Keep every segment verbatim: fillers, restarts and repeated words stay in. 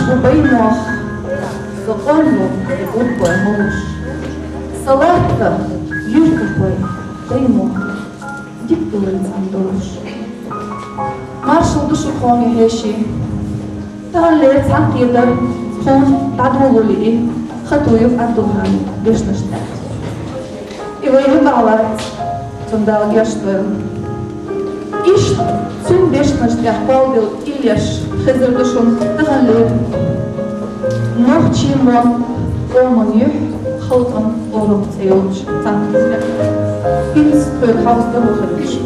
Шу баймох, со къоно гурбой малуш. Салатта юртахой баймох, дикдулай цӀан долуш. Маршал ду шух, хьоме хьеший. Тахан лер цхьаькхедар хьуна дӀадолале и Хатуев Ӏабдулхьана дешнаш тӀехь. И вай юкъахь лаьцна, цунна Дала гечдойла. Иштта цуьнан дешнаш тӀехь кхолладелла и леш хезар ду шуна тахан лер. Нохчийн мотт, къоман юьхь, халкъан урам цӀе йолчу цхьаьнакхетарехь. ХӀинца тхоьга хьовса ду хӀара хилча.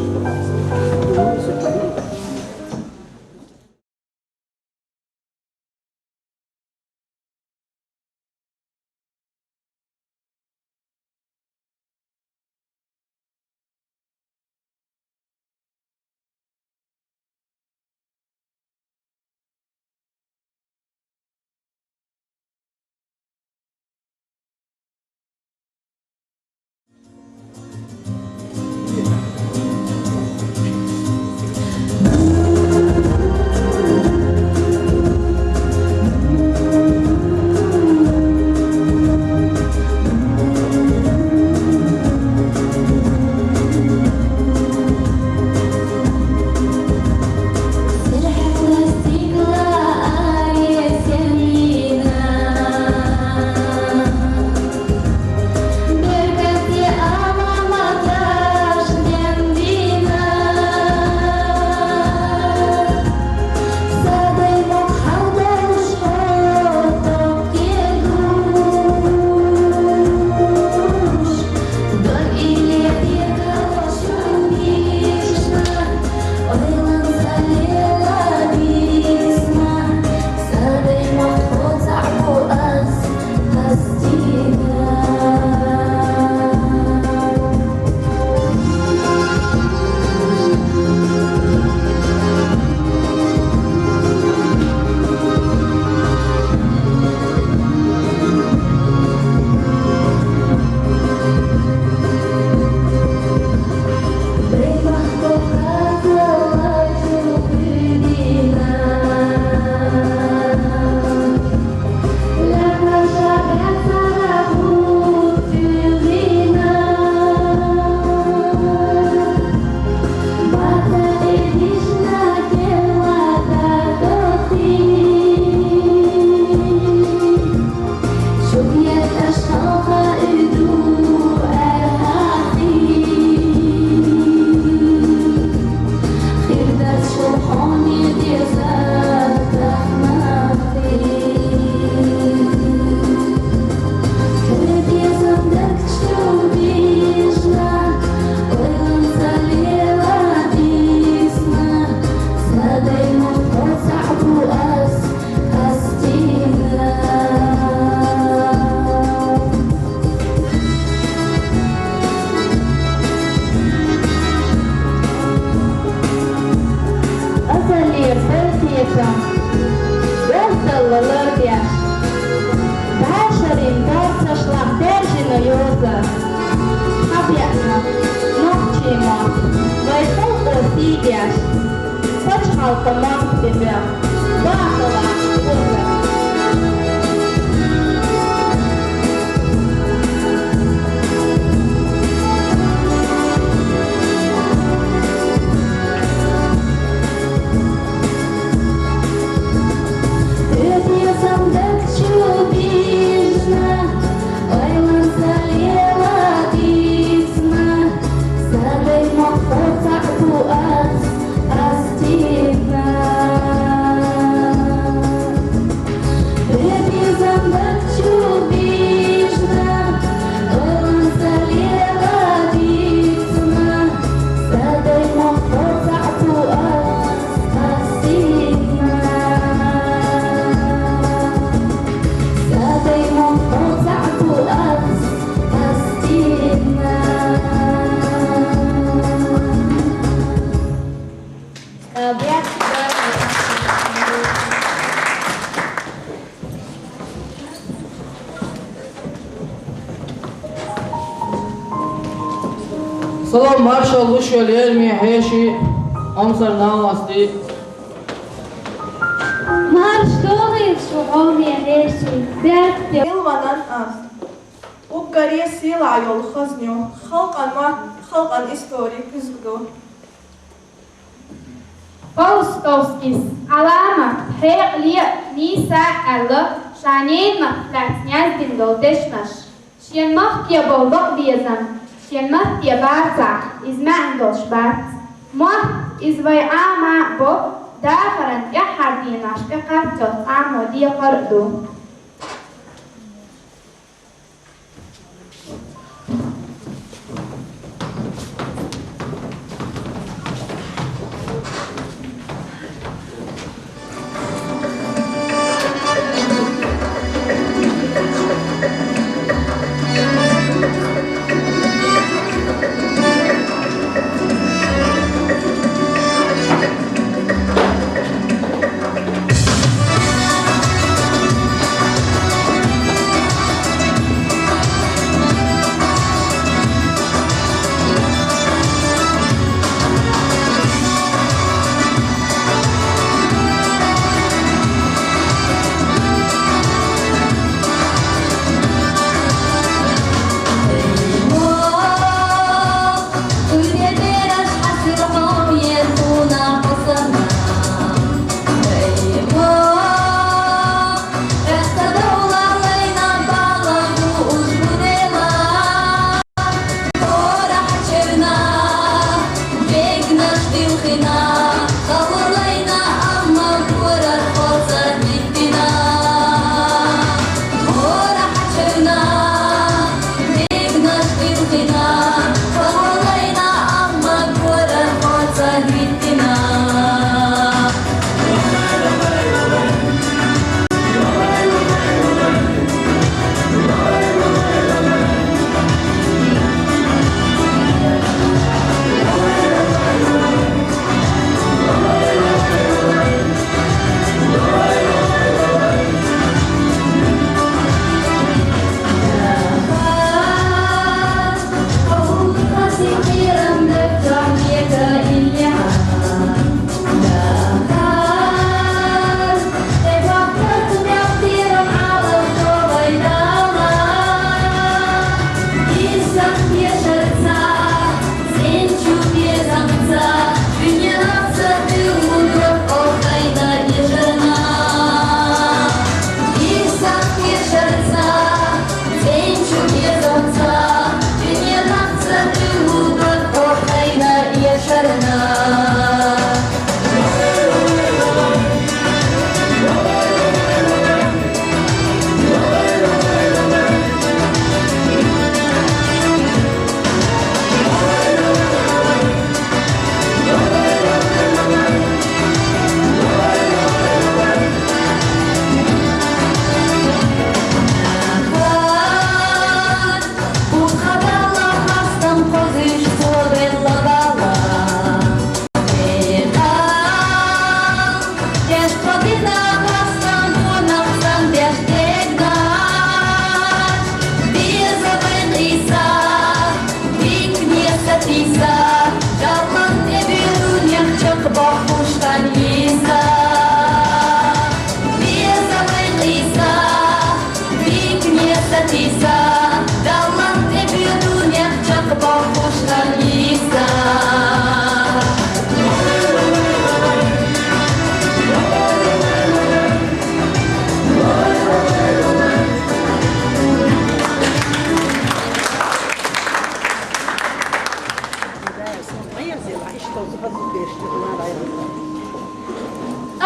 Азаллера байтетан гӀоздалла лардеш, бӀешерийн барцаш лахь даьржина йоза, хьабеана нохчийн мотт, вай халкъо сий деш, пачхьалкхан мотт бен баьхна, бахала оза. Салам, маршалла ду шуьга, лераме хьеший, хьомсара нанас дий. Марша догӀийла шу, Къоман веший, беркате. Илванан а. Уггаре сийлахь йола хазна ю халкъан мотт, халкъан истори куьзга ду. Паустовскийс Ӏаламат, хьекъале а, нийса а аьлла, ша ненан маттах лаьцна яздина долу дешнаш. Шен махке болу бакъбезам шен матте бацахь, иза маьӀна долуш бац. Мотт иза вайн Ӏама а бо, дахаран тӀаьххьара дийнахь тӀекхаччалц Ӏамо декхар а ду.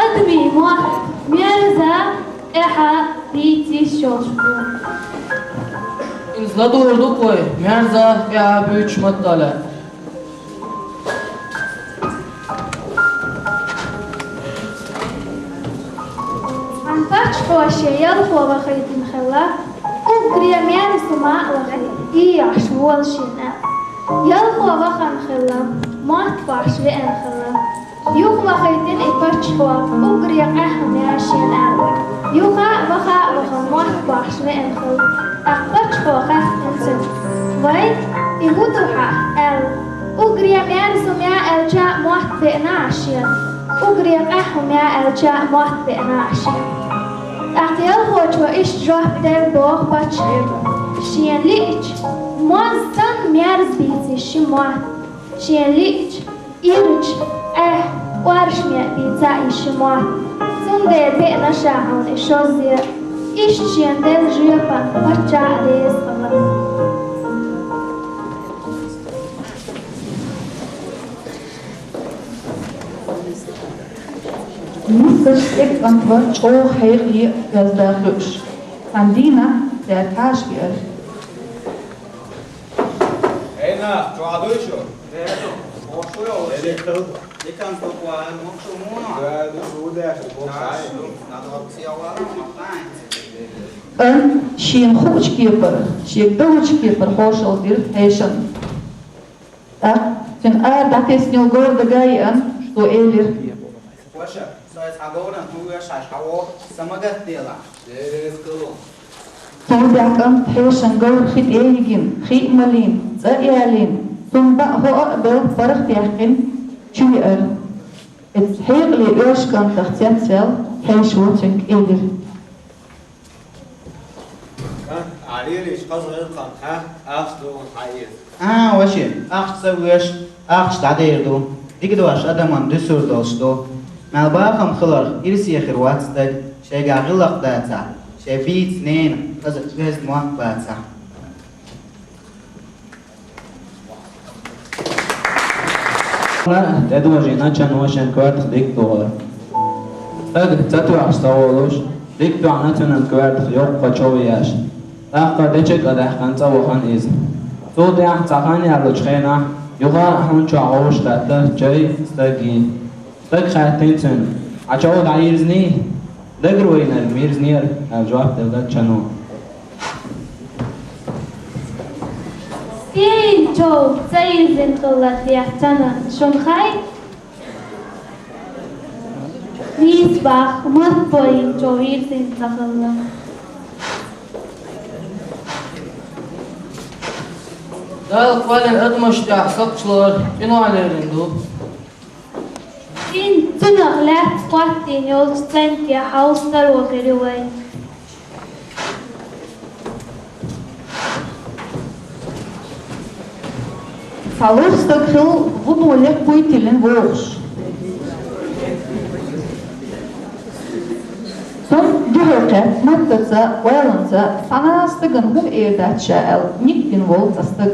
Адамийн мотт, мерза, тӀаьхьа дийца йиш йолуш бу. Иза ладугӀур ду-кх вай, мерза, тӀаьхьа буьйцуш маттах лаьцна. Цхьана паччахьо шен ялхо вахийтина хилла, уггаре мерза хӀума а вахийта, ийгӀаш волу шена аьлла. Ялхо вахана хилла, мотт бохьуш веана хилла. Юха вахийтина и паччахьо, уггаре къаьхьа хӀума яра шена аьлла. Юха а, ваха а вахана, мотт бохьуш веана хилла. ТӀаккха паччахьо хаьттина цуьнга: «Вай, и хӀун ду хьан?» – аьлла. «Уггаре мерза хӀума яра аьлча а, мотт беана ахь шена. Уггаре къаьхьа хӀума яра аьлча а, мотт беана ахь шена». ТӀаккха кхелхочо иштта жоп делла боху паччахьо: «Шена лиъча, моз санна мерза бийци ши мотт. Шена лиъча, ирча, Ӏаьхьа, оршаме бийца и ши мотт. Цундела беана ша хьуна и шозза». Иштта шена делла жоьпан паччахь а реза хилла. Нисса цӀена кӀант вара, чӀогӀа хьекъале а, оьзда а хууш. Цхьана дийнахь цара кхача веара. Эй, нах, чохь дуй шу? КӀант шена хуучу кепара, шега далучу кепара хьошалла дира хьешана. ТӀаккха цуьнан ара дӀатесна йолу говр дага а еана, цо элира: «Ваша, со иза хьан говран хӀун оьшу хьажа хьан вогӀу, сан ма гатделахь». Цул тӀаьхьа кӀант хьешан говр хи тӀе а йигина, хи а малийна, цӀа а ялийна, цунна баа хӀоа а белла, паргӀат а яьккхина, чу веара. Иза хьекъале оьшучу кӀантах цецваьлла, хьешо цуьнга элира: «КӀант, ахь лелийча хаза гӀиллакхана хьан ахча догӀун хьан иза?» «Аа, ваша, ахча ца воьшу, ахча дӀадер ду. Дика дош адаман дуьсур долуш ду. Мел бахам хиларх, ирсе хир вац стаг, шайгахь гӀиллакх дацахь, шайн бийца ненах хаза оьзда мотт бацахь». ТӀедожийна чано шен коьртах дика тухар. Стаг ца тоьхча ца волуш, дика тоьхна цуьнан коьртах йоккха чов еш, тӀаккха дечиг а даьккхина цӀа вахана иза. Цул тӀаьхьа цхьа хан яьллачу хенахь юха а хьун чохь гӀовш хатта чай, стаг йий. Стага хаьттина цуьнга: «Хьан чов дӀайирзиний? Дагавайнарг ма йирзинера», — аьлла жоп делла чано. «Стенан чов ца йирзина хилла те цхьанна, шуна хаьий?» «Нийса боху, матто йина чов йирзина ца хилла». Дала кхоьллина адамашна тӀехь сакхт лар къинойн лерина ду. Цуьнах лаьцна хӀоттийна йолчу цӀенге хьовсур хир ю вай. Цхьа лоху стаг хилла вуно лекхуй тиллина вогӀуш. Цунна дуьхьал кхетта маттаца, ойланца, цхьана а стагана хӀума эр дац ша аьлла, ник дина волу цхьа стаг.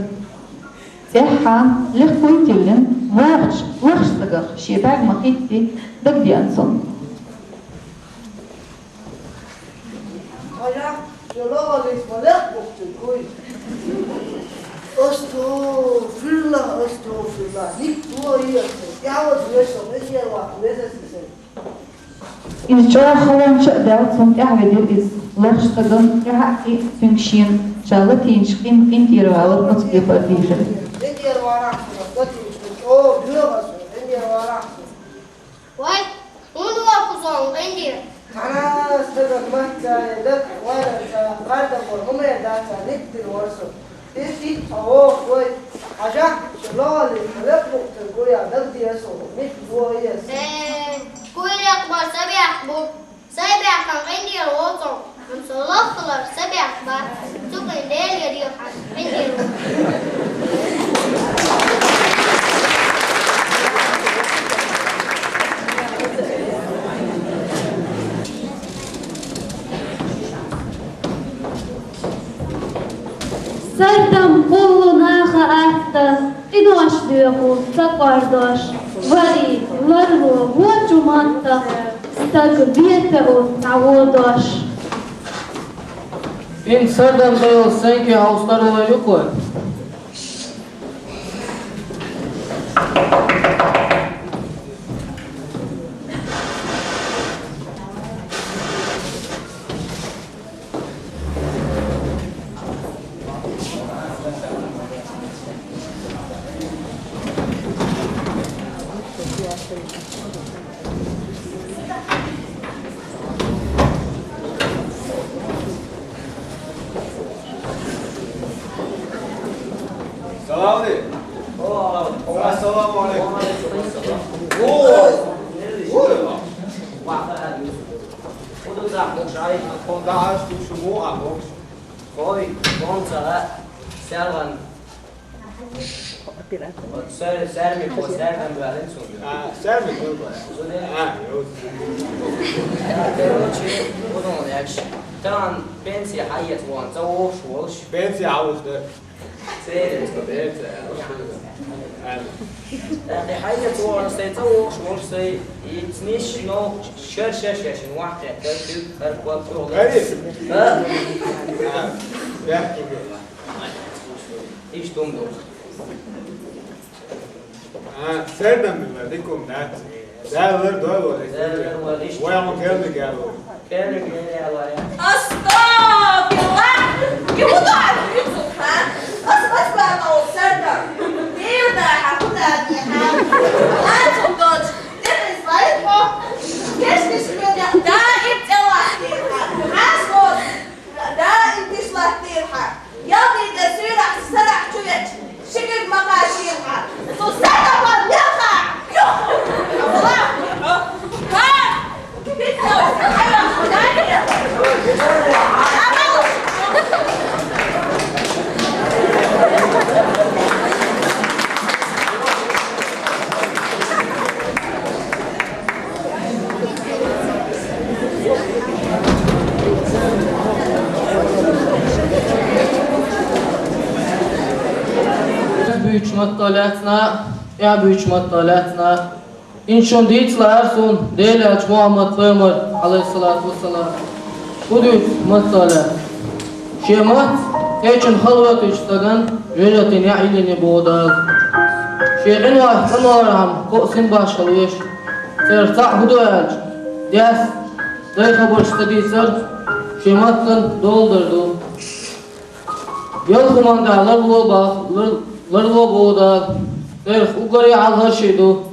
ЦӀеххьана, лекхуй тиллина, вогӀучу лахчу стагах шен бӀаьрг ма хӀитти, дагадеана цунна. Хьажахь, шен лахаллица ма лекха бу-кх цуьнан куй. Астагфируллахь, астагфируллахь, ник дохийла аса, тӀаьхьаваза вешан, вешан ваха веза аса. Иза чӀогӀа халонча а даьлла, цунна тӀаьхьаведира иза. Лохучу стагана тӀаьхьа а кхиъна, цуьнга шена ша латийначу къин-, къинтӀера валар оцу кепара дийхира. Вай, хӀунда воху сон къинтӀера? Цхьана а стагана маттаца, дагахь валлалца, къардамор хӀума эр дац, ниттина вара со. Иза хӀинца хьо вогӀуш вай, хьажахь, шен лахаллица лекха бу-кх цуьнан куй, дагадеана со, ник дохийла аса. Э, куй лекха бара са бехк бу. Сайн бехкана къинтӀера волу цо, амма со лахаллар са бехк бац. Цу куьйга Делера дехьа къинтӀера волу. Сардам кхуллу наха атта, къинош доьху ца кӀордош, вари ларло вочу маттах стаг вета у ца водош. ХӀинца сардам ца йолу стенге хьовсур вай ю-кх. Салам алейкум. Ассаламу алейкум. Мукъ шайх, хӀун дагӀаш ду шу муъа мукъ? Хой, хонца, сарган. Сар-, сарми хо, сарган баьлин сун. А, сарми хо. Зуде. А, йо. Короче, удон якш. Тан пенсия хьаец вон, ца вохш волш. Пенсия хьалуш да. Церец ко берца. ТӀаккха хьайга цо сай ца вохуш волуш сай, и цниш но шер шеш яшин вахкхетта, цуьнга хӀара ког чӀогӀа. Гариф! А? А, бехке. Иштта хӀума ду. А, сердан мила дикум дац. Дала лар дойла вай. Дала лар дойла. Вай хьуна керлиг яла. Керлиг яла. Астагфируллах! Юхудар юцуха! Ас, ас бана ол сердан. Дирда хьа худа диха. Лацум доч. Дирис лайт хо. Кешниш мега. Даим тела. Хас хос. Даим тишлахь дийрхьа. Ялдига суьйрахь сарахь чу веча. Шигиг ма кхачийрхьа. Цу сарахьа лелха. Юх! Аллах! Ха! Буьйчу маттах лаьцна, тӀаьхьа буьйчу маттах лаьцна. Иншун дийца лаьара суна Делаьлча Мухьаммад пайхамар, Ӏалайхиссалату вассалам. ХӀун дуьйцу маттах лаьцна? Шен мац кхечун халватуьйчу стаган жоьжахатин яа йиллина боху Дала. Шен къинойх цӀанвархьама кхоъ син башхала веш. Церах цхьаъ хӀун ду аьлча, дес, дай хабарш ца дийцар шен маттан доладар ду. Ялхуман да ларло бах-, лар-, ларло боху Дала. Церах уггаре хьалхарший ду.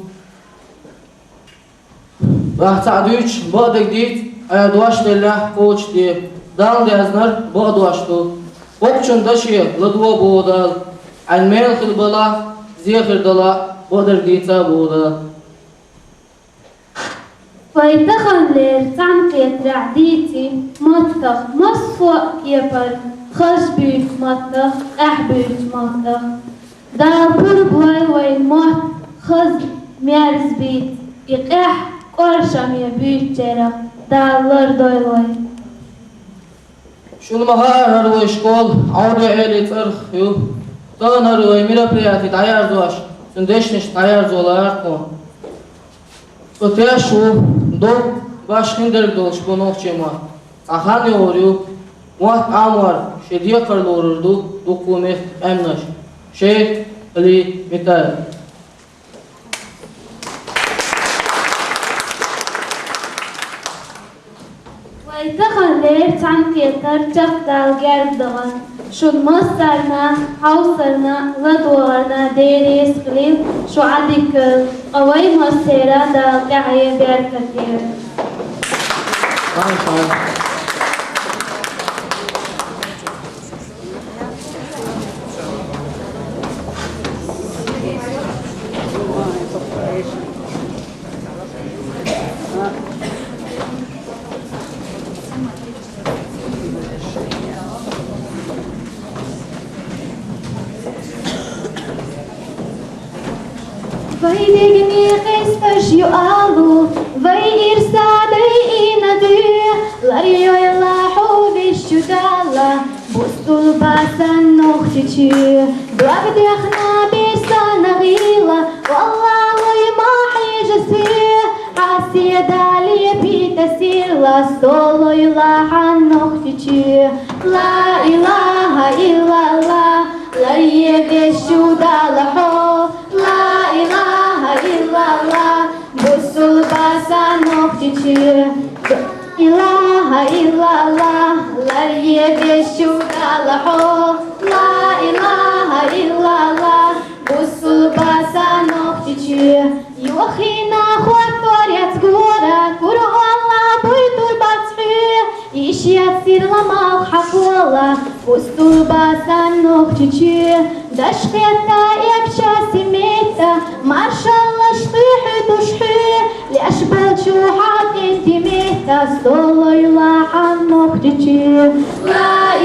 Ахь цхьаъ дуьйцуш, бакъдерг дийца, айхьа дош деллехь кхочушде. Далла даьзнар бакъдош ду. Воккхачун даше ладогӀа боху Дала. Хьайн мел хила балахь, зен хир далахь, бакъдерг дийца боху Дала. Вай таханлера цхьаьнакхетарехь дийци маттах массо а кепара, хаза буьйцу маттах, къаьхьа буьйцу маттах. Дала пурба лойла вайн мотт хаза, мерза бийца, и къаьхьа, къоршаме буьйцучарах Дала лардойла вай. Шуна ма хаара, хӀара вай школа Ӏовдой-Ӏели цӀарах ю. Тахана хӀара вай мероприяти дӀаярзош, цуьнан дешнаш дӀаярзо лаара тхо. Цо теш ву, дог башха хиндерг долуш бу нохчийн мотт. Цхьа хан йогӀур ю, мотт Ӏамор шен декхар лорур ду дуккха а мехкан къаьмнаш. Шейх Али Митаев. Вай таханлера цхьаьнакхетар чекхдала герга дахана. Шуна массарна, хьовсарна, ладогӀарна Дела реза хуьлийла, шу Ӏадика, ткъа вай массеран Дала тӀаьхье беркате. Вай дегнийн къесташ ю алу, вай ирса дайина дуьйна, лайойла хьо везачу Дала, бусулба санна Нохчийчоь, дог дехна бер санна гӀийла, валла вай ма хьежа соь, хьан седа лепийта сирла, со лойла хьан Нохчийчоь. Ла илаха иллаллах, ларъе везачу Дала хьо. Ла илаха иллаллах, бусулба санна Нохчийчоь. Ла илаха иллаллах, ларъе везачу Дала хьо. Ла илаха иллаллах, бусулба санна Нохчийчоь. Йохийна хӀоттор яц гора, кура олла буй турбац хьоь. Ишият сирла малх хьакхолла, Бусту басан нохчичи, дашхета якча симета, маршаллаш ху душхи, леш болчу хакин тимета, столой лахан нохчичи. Ла